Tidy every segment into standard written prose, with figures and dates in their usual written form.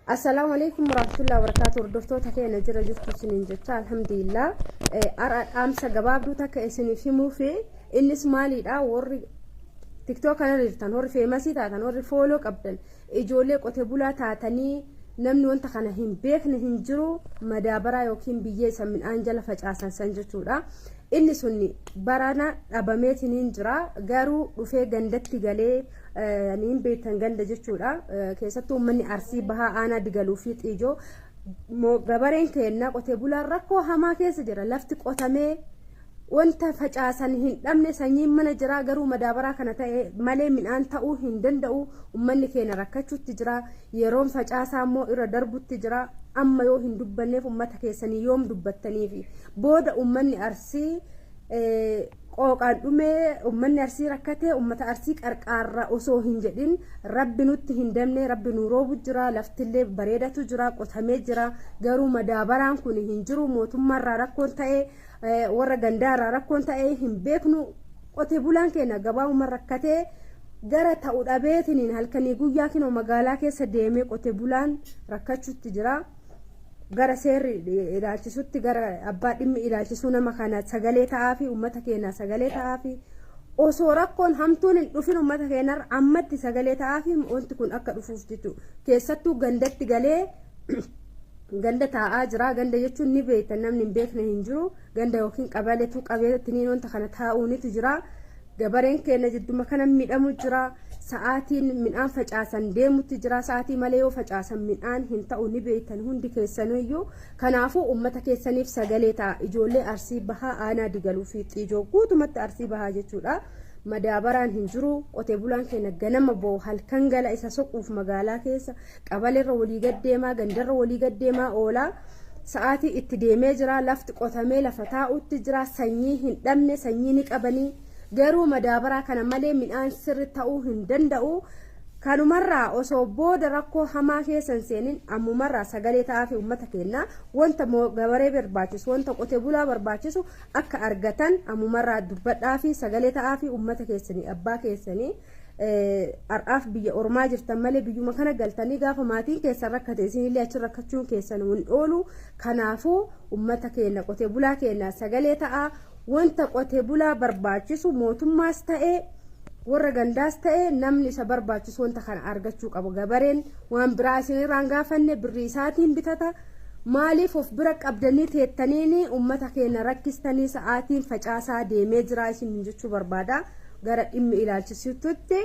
Assalaamu alaikum warahmatullahi wabarakatuh. Hordoftoota keenya jira jirtu isiniin jecha, alhamdulillah. Har'a dhaamsa gabaabduu takka isiniif himuu fi innis maaliidha? Warri TikTok kana jirtan, warri famous taatan, warri follow qabdan, ijoollee qote bulaa taatanii, namni wanta kana hin beekne hin jiru. Madaabaraa yookiin biyyee isa midhaan jala facaasan san jechuudha. Inni sun barana dhabameetiin hin jira, garuu dhufee gandatti galee ni hin beektan ganda jechuudha. Keessattuu uummanni Arsii Bahaa, aanaa Digaluu fi Xiijoo, gabareen keenya qotee bulaan rakkoo hamaa keessa jira. Lafti qotamee wanta facaasan hin dhabne, sanyiin mana jira, garuu madaabaraa kana ta'e malee midhaan ta'uu hin danda'u. Uummanni keenya rakkachuutti jira. Yeroon facaasaa immoo irra darbutti jira. Amma yoo hin dubbanneef, uummata keessanii yoom dubbattaniifi? Booda uummanni Arsii qooqaan dhumee, uummanni Arsii rakkatee, uummata Arsii qarqaarra osoo hin jedhin, Rabbi nutti hin dabne. Rabbi nu roobu jira, laftillee bareedatu jira, qotamee jira, garuu madaabaraan kun hin jiru. Mootummaarraa rakkoon ta'ee, warra gandaarraa rakkoon ta'ee hin beeknu. Qotee bulaan keenya gabaabuma rakkatee gara ta'u dhabeetiniin halkanii guyyaa kinoo magaalaa keessa deemee qotee bulaan rakkachuutti jira. Gara seerri ilaalchisutti, gara abbaa dhimmi ilaalchisuu, nama kana sagalee ta'aa fi uummata keenya sagalee ta'aa fi osoo rakkoon hamtuun hin dhufin uummata keenyarra ammatti sagalee ta'aa fi wanti kun akka dhufuuf jechuudha. Keessattuu gandatti galee ganda taa'aa jira. Ganda jechuun ni beektan, namni hin beekne hin jiru. Ganda yookiin qabaleetu qabeettiniin wanta kana taa'uunitu jira. Gabareen keenya jidduma kana miidhamu jira. Sa'aatiin midhaan facaasan deemutti jira. Sa'aatii malee yoo facaasan midhaan hin ta'u, ni beektan hundi keessaniyyuu. Kanaafuu uummata keessaniif sagalee ta'a. Ijoollee Arsii Bahaa, aanaa Digaluu fi Xiijoo, guutumatti Arsii Bahaa jechuudha. Madaabaraan hin jiru. Qotee bulaan keenya ganama bo'u, halkan gala. Isa soquuf magaalaa keessa qabaleerra walii gaddeemaa, gandarra walii gaddeemaa oolaa. Sa'aatii itti deemee jira. Lafti qotamee lafa taa'utti jira. Sanyii hin dhabne, sanyii ni qabanii, garuu madaabaraa kana malee midhaan sirri ta'uu hin danda'u. Kanumarraa osoo booda rakkoo hamaa keessa hin seenin, ammumarraa sagalee ta'aa fi uummata keenya wanta gabaree barbaachisu, wanta qotee bulaa barbaachisu akka argatan ammumarraa dubbadhaa fi sagalee ta'aa fi uummata keessanii, abbaa keessanii. Har'aaf biyya ormaa jirtan malee biyyuma kana galtanii gaafa maatiin keessan rakkate isinillee achi rakkachuun keessan hin oolu. Kanaafuu uummata keenya, qotee bulaa keenya sagalee ta'aa. Wanta qotee bulaa barbaachisu mootummaas ta'ee, warra gandaas ta'e, namni isa barbaachisu wanta kana argachuu qabu. Gabareen waan biraa isinirraan gaafanne, birrii isaatiin bitata. Maaliif of bira qabdanii teettaniini uummata keenya rakkistanii? Sa'aatiin facaasaa deemee jira isin jechuu barbaada. Gara dhimmi ilaalchisutti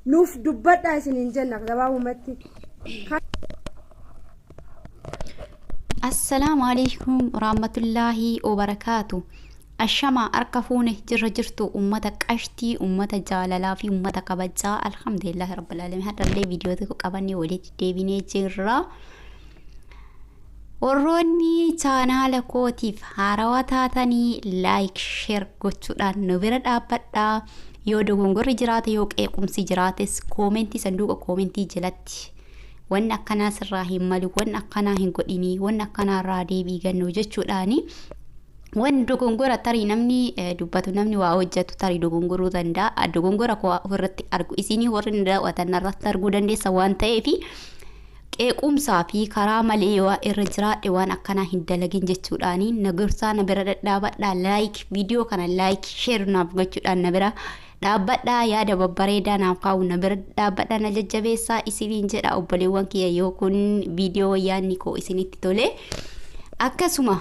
nuuf dubbadhaa isiniin jenna gabaabumatti. Assalaamu alaikum warahmatullaahi wabarakaatu. Ashama, harka fuune, jirra jirtu ummata qashtii, ummata jaalalaa fi ummata kabajaa? Alhamdulillahi rabbil alamin. Har'allee viidiyoo tokko qabannee walitti deebinee jirra. Warroonni chaanaala kootiif haarawaa taatanii like, share gochuudhaan nu bira dhaabbadhaa. Yoo dogongorri jiraate, yoo qeequmsi jiraates, koomentii, sanduuqa koomentii jalatti wanni akkanaa sirraa hin malu, wanni akkanaa hin godhinii, wanni akkanaa irraa deebii gannoo jechuudhaani. Wanni dogongora tarii namni dubbatu, namni waa hojjetu tarii dogongoruu danda'a. Dogongora koo ofirratti argu, isinii warri na daawwatan irratti arguu dandeessa waan ta'eef, qeequmsaa fi karaa malee yoo irra jiraadhe waan akkanaa hin dalagin jechuudhaani na gorsaa, na bira dhadhaabadhaa. Like, viidiyoo kana like, share naaf gochuudhaan na bira dhaabbadhaa. Yaada babbareedaa naaf kaa'u, na bira dhaabbadhaa, na jajjabeessaa isiniin jedha, obboleewwan kiyya. Yoo kun viidiyoo yaadni koo isinitti tole, akkasuma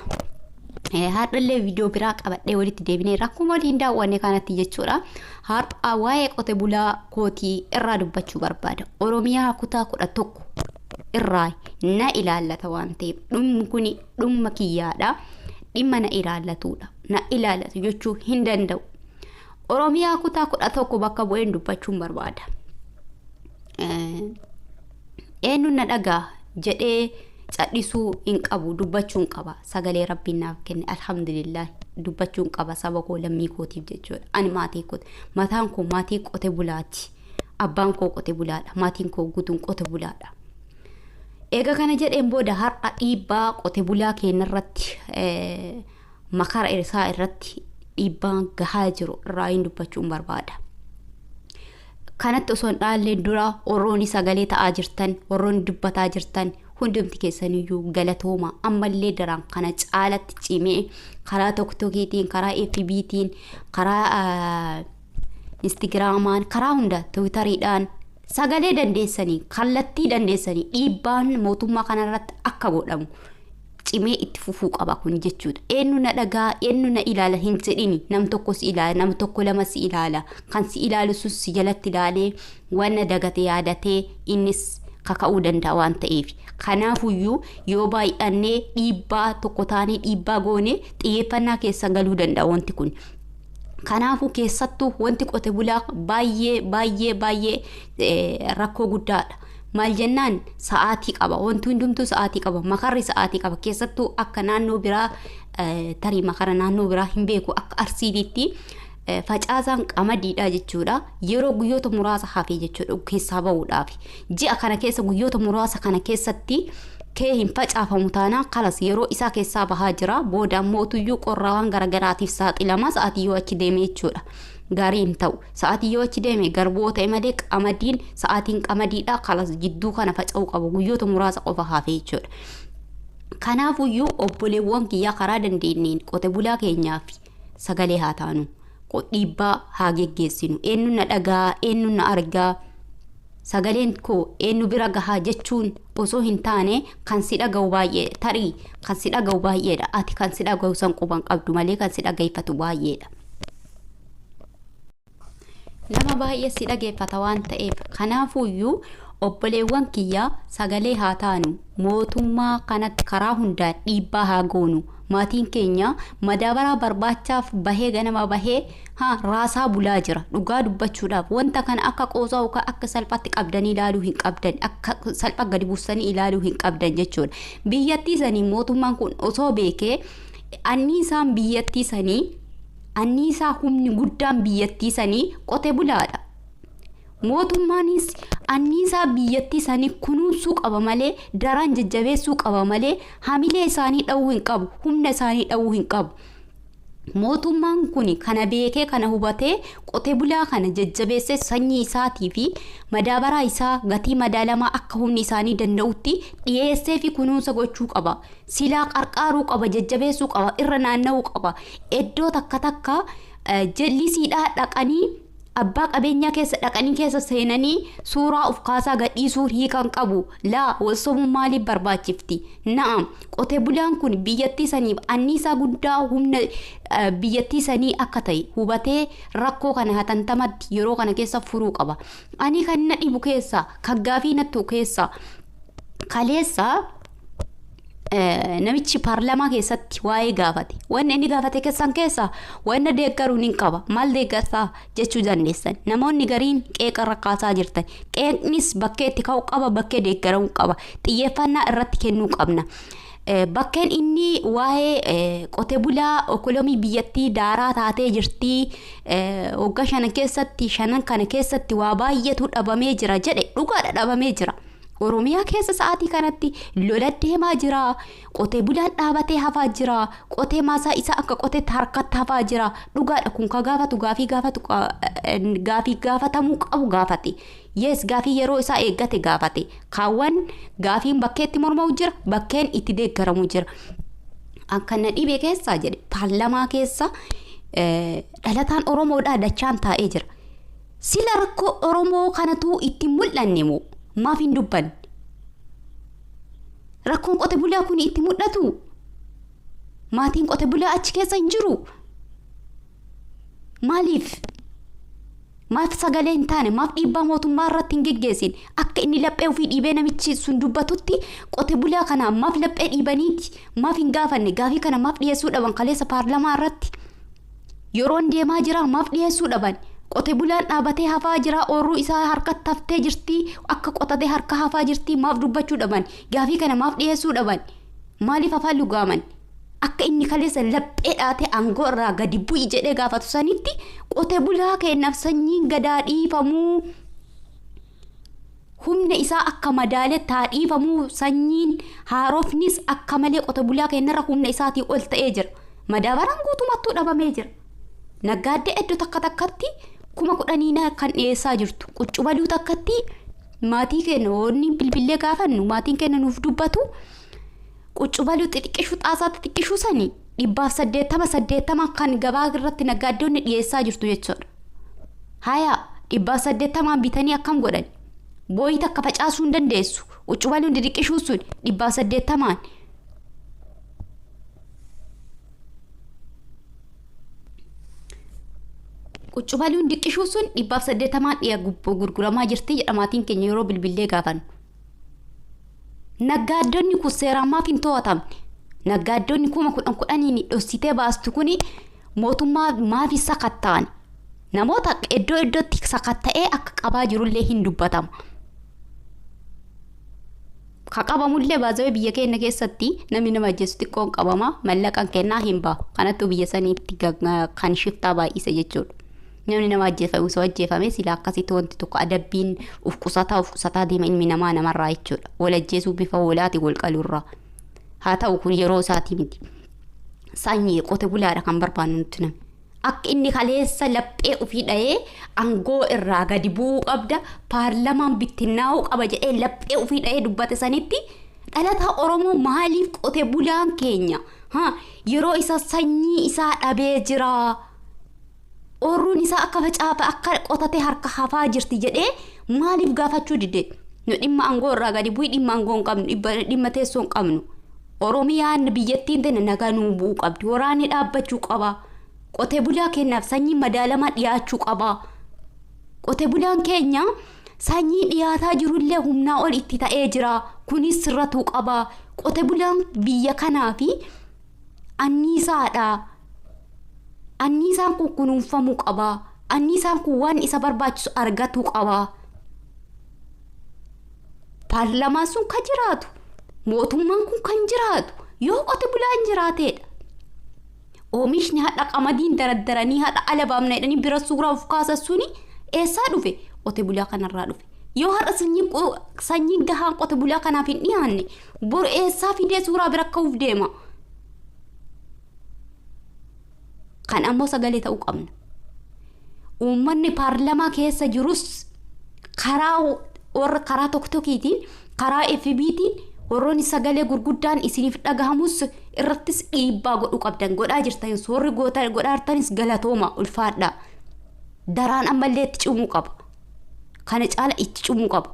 har'allee viidiyoo biraa qabadhee walitti deebinee rakkuma waliin daawwanne kanatti jechuudha. Har'a waa'ee qote bulaa kootii irraa dubbachuu barbaada. Oromiyaa kutaa 11 irraa na ilaallata waan ta'eef, dhumni kun dhumma kiyyaadha. Dhimma na ilaallatudha. Na ilaallatu jechuu hin danda'u. Oromiyaa kutaa 11 bakka bu'een dubbachuun barbaada. Eenyuun na dhagaa jedhee cadhisuu hin qabu, dubbachuun qaba. Sagalee Rabbiin naaf kenne, alhamdulillah, dubbachuun qaba saba koo, lammii kootiif jechuudha. Ani maatii kooti, mataan koo maatii qote bulaati. Abbaan koo qote bulaadha, maatiin koo guutuun qote bulaadha. Eega kana jedheen booda, har'a dhiibbaa qote bulaa keenyarratti, makara isaa irratti dhiibbaan gahaa jiru irraa hin dubbachuun barbaada. Kanatti osoo hin dhaalleen dura, warroonni sagalee ta'aa jirtan, warroonni dubbataa jirtan Hundumti keessaniyyuu galatooma. Ammallee daraan kana caalatti cimee karaa TikTokiitiin, karaa FB'tiin, karaa Instagraamaan, karaa hunda Tiwutariidhaan sagalee dandeessanii, kallattii dandeessanii dhiibbaan mootummaa kanarratti akka godhamu cimee itti fufuu qaba kun jechuudha. Eenyu na dhagaa, eenyu na ilaala hin jedhini. Nam tokko si ilaala, nam tokko lama si ilaala. Kan si ilaalu sun si jalatti ilaalee waan dagate yaadatee innis kaka'uu danda'a waan ta'eef. Kanaafuyyuu yoo baay'annee dhiibbaa tokko taanee dhiibbaa goone xiyyeeffannaa keessa galuu danda'a wanti kun. Kanaafuu keessattuu wanti qote bulaa baay'ee baay'ee baay'ee rakkoo guddaadha. Maal jennaan sa'aatii qaba. Wanti hundumtuu sa'aatii qaba. Makarri sa'aatii qaba. Keessattuu akka naannoo biraa, tarii makara naannoo biraa hin beeku, akka Arsiititti facaasaan qamadiidha jechuudha. Yeroo guyyoota muraasa hafee jechuudha keessaa bahuudhaaf. Ji'a kana keessa guyyoota muraasa kana keessatti kee hin facaafamu taanaan kalas yeroo isaa keessaa bahaa jira. Booda ammoo tuyyuu qorraawwan garagaraatiif saaxilama sa'aatii yoo achi deeme jechuudha. Gaarii hin ta'u. Sa'aatii yoo achi deeme garboo ta'e malee qamadiin sa'aatiin qamadiidha kalas jidduu kana faca'uu qabu guyyoota muraasa qofa hafee jechuudha. Kanaafuyyuu obboleewwan kiyyaa karaa dandeenyeen qote bulaa keenyaaf sagalee haa taanu. Dhiibbaa haa geggeessinu. Eenyu na dhagaa, eenyu na argaa, sagaleen koo eenyu bira gahaa jechuun osoo hin taane kan si dhaga'u baay'ee, tarii kan si dhaga'u baay'eedha. Ati kan si dhaga'u san quban qabdu malee kan si dhageeffatu baay'eedha. Nama baay'ee si dhageeffata waan ta'eef kanaafuyyuu obboleewwan kiyyaa sagalee haa taanu. Mootummaa kanatti karaa hundaan dhiibbaa haa goonu. Maatiin keenya madaabaraa barbaachaaf bahee ganama bahee raasaa bulaa jira. Dhugaa dubbachuudhaaf wanta kana akka qoosaa yookaan akka salphaatti qabdanii ilaaluu hin qabdan, akka salphaa gadi buusanii ilaaluu hin qabdan jechuudha. Biyyattii sanii mootummaan kun osoo beekee anniisaan biyyattii sanii, anniisaa humni guddaan biyyattii sanii qote bulaadha. Mootummaanis anniisaa biyyattii sanii kunuunsuu qaba malee, daran jajjabeessuu qaba malee hamilee isaanii dha'uu hin qabu, humna isaanii dha'uu hin qabu. Mootummaan kun kana beekee kana hubatee qote bulaa kana jajjabeessee sanyii isaatii fi madaabaraa isaa gatii madaalamaa akka humni isaanii danda'utti dhiyeessee fi kunuunsa gochuu qaba. Silaa qarqaaruu qaba, jajjabeessuu qaba, irra naanna'uu qaba. Iddoo takka takka jallisiidhaa dhaqanii abbaa qabeenyaa keessa dhaqanii keessa seenanii suuraa of kaasaa gadhiisuu hiikan qabu. Laa walsomuun maaliif barbaachifti? Na'am, qote bulaan kun biyyattii saniif anniisaa guddaa humna biyyattii sanii akka ta'e hubatee rakkoo kana hatantamatti yeroo kana keessa furuu qaba. Ani kan na dhibu keessa, kan gaafii nattu keessa, kaleessa namichi paarlaamaa keessatti waa'ee gaafate. Wanni inni gaafate keessan keessa wanna deeggaruun hin qaba. Maal deeggarsaa jechuu dandeessan. Namoonni gariin qeeqa rakkaasaa jirtan. Qeeqnis bakkee itti ka'u qaba, bakkee deeggaramuu qaba. Xiyyeeffannaa irratti kennuu qabna. Bakkeen inni waa'ee qote bulaa okolomii biyyattii daaraa taatee jirtii, waggaa shanan keessatti, shanan kana keessatti waa baay'eetu dhabamee jira jedhe, dhugaadha dhabamee jira. Oromiyaa keessa sa'aatii kanatti lola deemaa jira. Qotee bulaan dhaabatee hafaa jira. Qotee maasaa isaa akka qoteetti harkatti hafaa jira. Dhugaadha kun ka gaafatu gaafii gaafatu gaafii gaafatamuu qabu gaafate. Yes, gaafii yeroo isaa eeggate gaafate. Kaawwan gaafiin bakkeetti mormamu jira, bakkeen itti deeggaramu jira. Akka na dhibe keessaa jedhe paarlamaa keessa dhalataan Oromoodhaa dachaan taa'ee jira. Sila rakkoo Oromoo kanatu itti mul'anne moo maaf hin dubbanne? Rakkoon qote bulaa kun itti mul'atu? Maatiin qote bulaa achi keessa hin jiru? Maaliif? Maaf sagalee hin taane? Maaf dhiibbaa mootummaa irratti hin geggeessin? Akka inni laphee ofii dhiibee namichi sun dubbatutti qote bulaa kana maaf laphee dhiibaniiti? Maaf hin gaafanne? Gaafii kana maaf dhiyeessuu dhaban kaleessa paarlamaa irratti? Yeroon deemaa jira, maaf dhiyeessuu dhaban? Qote bulaan dhaabatee hafaa jira, oorruu isaa harkatti haftee jirti, akka qotatee harka hafaa jirti, maaf dubbachuu dhaban? Gaafii kana maaf dhiyeessuu dhaban? Maaliif afaan lugaaman? Akka inni kaleessa laphee dhaatee aangoo irraa gadi bu'i jedhee gaafatu sanitti qote bulaa keenyaaf sanyiin gadaa dhiifamuu, humna isaa akka madaaletti haa dhiifamuu, sanyiin haarofnis akka malee qote bulaa keenyarra humna isaatii ol ta'ee jira. Madaabaraan guutummattuu dhabamee jira. Naggaaddee iddoo takka takkatti 10,000 kan dhiyeessaa jirtu. Quccubaluu takkatti Maatii keenya wanni bilbilee gaafannu maatiin keenya nuuf dubbatu quccubaluu xixiqqishuu xaasaa xixiqqishuu sanii 180 kan gabaa irratti naggaaddoonni dhiyeessaa jirtu jechuudha. Haya 180 bitanii akkam godhan? Booyii takka facaasuu hin dandeessu. Quccubaluun xixiqqishuu sun 180. Quccubaluun diqqishuu sun 180 dhiya gurguramaa jirti jedha maatiin keenya yeroo bilbilee gaafannu. Naggaaddoonni kun seeraan maaf hin to'atamne? Naggaaddoonni 10,000 dhoksitee baastu kuni mootummaa maaf hin sakatta'an? Namoota iddoo iddootti sakatta'ee akka qabaa jirullee hin dubbatama. Ka qabamullee baazawee biyya keenya keessatti namni nama ajjeesu xiqqoon qabama mallaqaan kennaa hin bahu. Kanattuu biyya saniitti kan shiftaa baay'ise jechuudha. Namni nama ajjeefame osoo ajjeefame sila akkasitti wanti tokko adabbiin uf qusataa deema ilmi namaa namarraa jechuudha. Wal ajjeesuu bifa hoolaati wal qalurraa. Haa ta'u kun yeroo isaatii miti. Sanyii qote bulaadha kan barbaannu nuti namni. Akka inni kaleessa laphee ofii dha'ee aangoo irraa gadi bu'uu qabda paarlamaan bittinnaa'uu qaba jedhee laphee ofii dha'ee dubbate sanitti dhalataa Oromoo maaliif qote bulaan keenya yeroo isa sanyii isaa dhabee jira. Oorruun isaa akka facaafa akka qotatee harka hafaa jirti jedhee maaliif gaafachuu dide? Nu dhimma aangoo irraa gadi bu'ii dhimma aangoo hin qabnu dhimma teessoo hin qabnu. Oromiyaan biyyattiin tana nagaa nuu bu'uu qabdi. Waraanni dhaabbachuu qaba. Qote bulaa keenyaaf sanyii madaalamaa dhiyaachuu qaba. Qote bulaan keenya sanyii dhiyaataa jirullee humnaa ol itti ta'ee jira. Kunis sirratuu qaba. Qote bulaan biyya kanaa fi anniisaadha. Anniisaan kun kunuunfamuu qaba. Anniisaan kun waan isa barbaachisu argatuu qaba. Paarlaamaan sun kan jiraatu, mootummaan kun kan jiraatu yoo qote bulaan jiraateedha. Oomishni hadha qamadiin daraddaranii hadha alabaamna jedhanii bira suuraa of kaasan suni eessaa dhufe? Qote bulaa kanarraa dhufe. Yoo har'a sanyiin gahaan qote bulaa kanaaf hin dhiyaanne bor eessaa fidee suuraa bira ka'uuf deema? Kan ammoo sagalee ta'uu qabna. Uummanni paarlamaa keessa jirus karaa warra karaa tokkokiitiin karaa FB'tiin warroonni sagalee gurguddaan isiniif dhagahamus irrattis dhiibbaa godhuu qabdan godhaa jirtan soorri godhaa jirtanis galatooma ulfaadha. Daraan ammallee itti cimuu qaba. Kana caala itti cimuu qaba.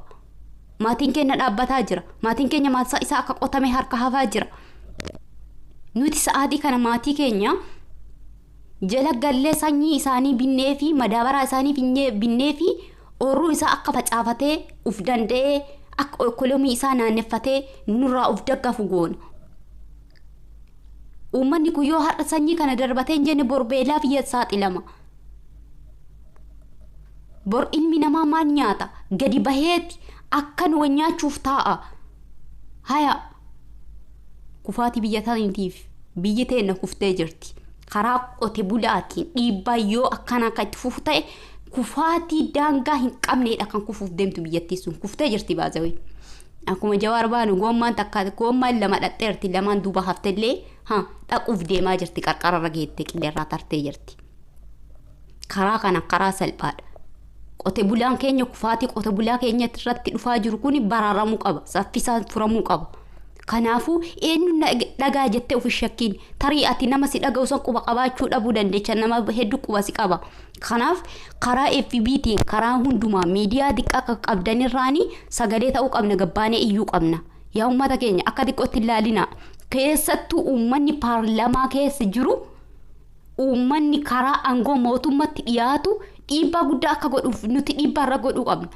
Maatiin keenya dhaabbataa jira. Maatiin keenya maatii isaa akka qotame harka hafaa jira. Nuti sa'aatii kana maatii keenya jala gallee sanyii isaanii binnee fi madaabaraa isaanii binnee fi oorruu isaa akka facaafatee uf danda'ee akka ikoonoomii isaa naanneffatee nurraa uf daggafu goona. Uummanni kun yoo har'a sanyii kana darbatee hin jenne bor beelaaf saaxilama. Bor ilmi namaa maal nyaata? Gadi baheeti akka nu nyaachuuf taa'a. Haya kufaatii biyya taniitiif biyyi teenna kuftee jirti. Karaa qote bulaatiin dhiibbaa yoo akkana akka itti fufu ta'e kufaatii daangaa hin qabneedha kan kufuuf deemtu biyyattii sun kuftee jirti baazawee. Akkuma Jawaar baanu goommaan takka goommaan lama dhaqxeerti lamaan duuba haftellee dhaquuf deemaa jirti qarqararra geettee qilleerraa tartee jirti. Karaa kana karaa salphaadha. Qote bulaan keenya kufaatii qote bulaa keenya irratti dhufaa jiru kun baraaramuu qaba saffisaan furamuu qaba. Kanaafuu eenyuun dhagaa jettee of shakkiin tarii ati nama si dhaga'u san quba qabaachuu dhabuu dandeecha nama hedduu quba si qaba. Kanaaf karaa FB'tiin karaa hundumaa miidiyaa xiqqaa akka qabdanirraanii sagalee ta'uu qabna gabbaanee iyyuu qabna. Yaa uummata keenya akka xiqqootti ilaalina. Keessattuu uummanni paarlamaa keessa jiru uummanni karaa aangoo mootummatti dhiyaatu dhiibbaa guddaa akka godhuuf nuti dhiibbaa irra godhuu qabna.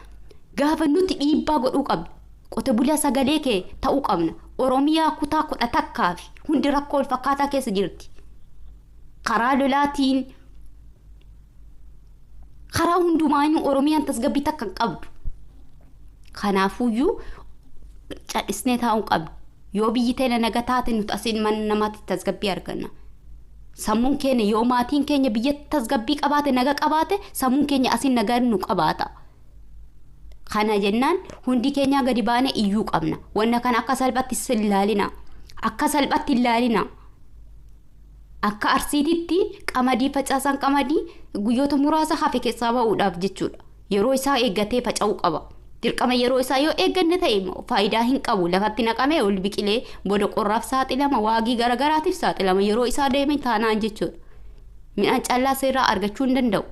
Gaafa nuti dhiibbaa godhuu qabna. Qote bulaa sagalee kee ta'uu qabna. Oromiyaa kutaa 11 fi hundi rakkoo wal fakkaataa keessa jirti. Karaa lolaatiin karaa hundumaanuu Oromiyaan tasgabbii takka hin qabdu. Kanaafuyyuu cadhisnee taa'uu qabna. Yoo biyyi teenya naga taate nuti asiin mana namaatti tasgabbii arganna. Sammuun keenya yoo maatiin keenya biyya tasgabbii qabaate naga qabaate sammuun keenya asiin nagaa nu qabaata. Kana jennaan hundi keenya gadi baane iyyuu qabna. Wanna kana akka salphatti ilaalina. Akka salphatti ilaalina. Akka Arsiititti qamadii facaasan qamadii guyyoota muraasa hafe keessaa ba'uudhaaf jechuudha. Yeroo isaa eeggatee faca'uu qaba. Dirqama yeroo isaa yoo eegganne ta'e faayidaa hin qabu. Lafatti naqamee ol biqilee booda qorraaf saaxilama, waagii garagaraatiif saaxilama yeroo isaa deeme taanaan jechuudha. Midhaan callaa seerraa argachuu hin danda'u.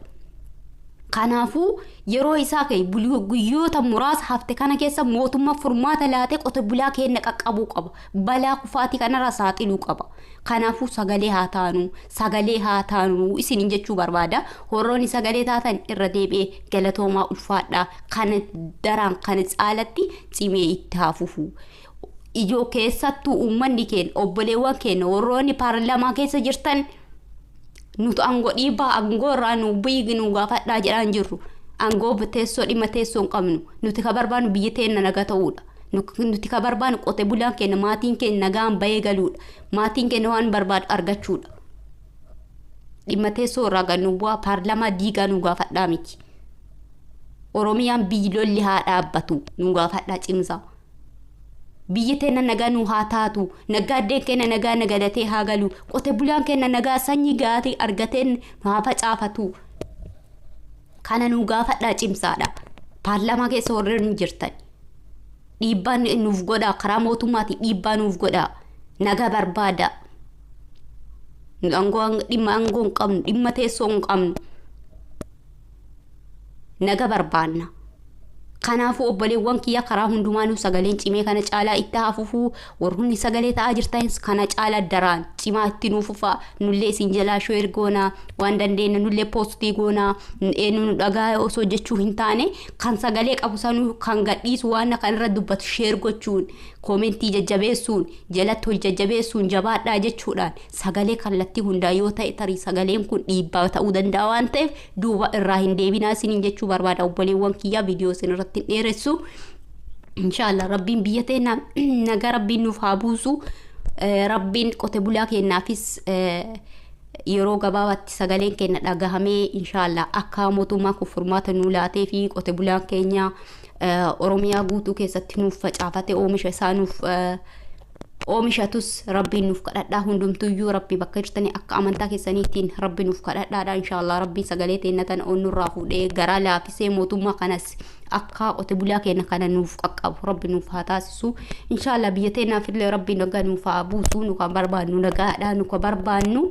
Kanaafuu yeroo isaa ka'e guyyoota muraasa hafte kana keessa mootummaa furmaata laatee qote bulaa keenya qaqqabuu qaba. Balaa kufaatii kanarraa saaxiluu qaba. Kanaafuu sagalee haa taanu, sagalee haa taanu isiniin jechuu barbaada. Warroonni sagalee taatan irra deebi'ee galatoomaa ulfaadhaa. Kana daraan kana caalatti cimee itti haa fufu. Ijoo keessattuu uummanni keenya obboleewwan keenya warroonni paarlaamaa keessa jirtan nuti aangoo dhiibbaa aangoo irraa nu biyyi nu gaafadhaa jedhaan jirru. Aangoo teessoo dhimma teessoo hin qabnu. Nuti ka barbaannu biyyi teenya nagaa ta'uudha. Nuti ka barbaannu qote bulaan keenya maatiin keenya nagaan bahee galuudha. Maatiin keenya waan barbaadu argachuudha. Dhimma teessoo irraa gad nu bu'aa paarlaamaa diigaa nu gaafadhaa miti. Oromiyaan biyyi lolli haa dhaabbatu nu gaafadhaa cimsaa. Biyyi teenya nagaa nu haa taatu, nagaaddeen keenya nagaa nagadatee haa galu, qote bulaan keenya nagaa sanyii gaarii argatee nu haa facaafatu. Kana nu gaafadhaa cimsaadha. Paarlaamaa keessa warreen jirtan. Dhiibbaa nuuf godhaa karaa mootummaatiin dhiibbaa nuuf godhaa. Nagaa barbaada. Dhimma aangoo hin qabnu, dhimma teessoo hin qabnu. Nagaa barbaanna. Kanaafuu obboleewwan kiyya karaa hundumaanuu sagaleen cimee kana caalaa itti haa fufuu warroonni sagalee ta'aa jirtanis kana caalaa daraan cimaa itti nuuf fufaa nullee isin jalaa share goonaa waan dandeenye nullee post goonaa eenyu nu dhagaa osoo jechuu hin taane kan sagalee qabu sanuu kan gadhiisu waan kan irra dubbatu share gochuun comment jajjabeessuun jalatti ol jajjabeessuun jabaadhaa jechuudhaan sagalee kallattii hundaa yoo ta'e tarii sagaleen kun dhiibbaa ta'uu danda'a waan ta'eef duuba irraa hin deebinaa isiniin jechuu barbaada obboleewwan kiyyaa viidiyoo isin irratti hin dheeressu. Inshaallah rabbiin biyya teenya nagaa rabbiin nuuf haa buusu. Rabbiin qote bulaa keenyaafis yeroo gabaabaatti sagaleen keenya dhagahamee inshaallah akka mootummaa kun furmaata nuu laatee fi qote bulaan keenya Oromiyaa guutuu keessatti nuuf facaafate oomisha isaa nuuf oomishatus rabbiin nuuf kadhadhaa hundumtuyyuu rabbi bakka jirtanii akka amantaa keessaniitiin rabbi nuuf kadhadhaadha inshaallah rabbiin sagalee teenya tana onnurraa fuudhee garaa laafisee mootummaa kanas akka qote bulaa keenya kana nuuf qaqqabu rabbi nuuf haa taasisu inshaallah biyya teenyaaf illee rabbi nagaa nuuf haa buusu nu kan barbaannu nagaadha nu kan barbaannu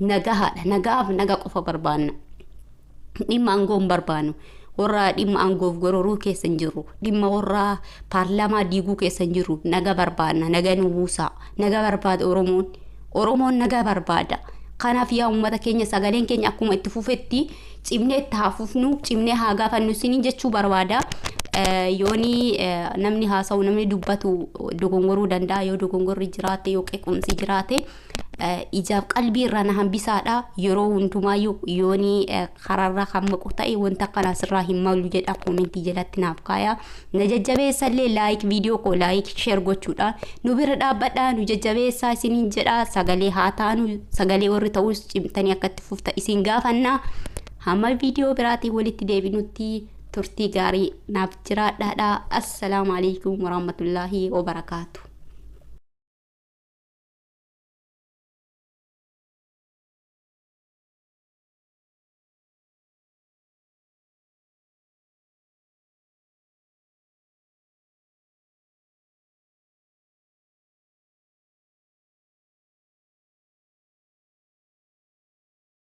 nagaadha nagaaf nagaa qofa barbaanna dhimma aangoo hin barbaannu. Warra dhimma aangoof gororuu keessa hin jirru, dhimma warra paarlaamaa diiguu keessa hin jirru. Naga barbaanna, naga nu buusaa, naga barbaada Oromoon, Oromoon naga barbaada. Kanaaf yaa uummata keenya sagaleen keenya akkuma itti fufetti cimnee itti haa fufnu, cimnee haa gaafannu isiniin jechuu barbaada. Yooni namni haasa'u namni dubbatu dogongoruu danda'a. Yoo dogongorri jiraate, yoo qequmsi jiraate, ijaaf qalbii irraa na hambisaadha. Yeroo hundumaayyuu yooni karaarraa kan maqu ta'e wanta akkanaa sirraa hin malu jedha comment jalatti naaf kaaya. Na jajjabeessallee like viidiyoo koo like share gochuudhaan nu bira dhaabbadhaa, nu jajjabeessaa isiniin jedha. Sagalee haa taanu, sagalee warri ta'us cimtanii akka itti fufta isin gaafannaa. Hamma viidiyoo biraatiin walitti deebinutti turtii gaarii naaf jiraadhaadha. Assalaamu alaikum warahmatullaahi wabarakaatu.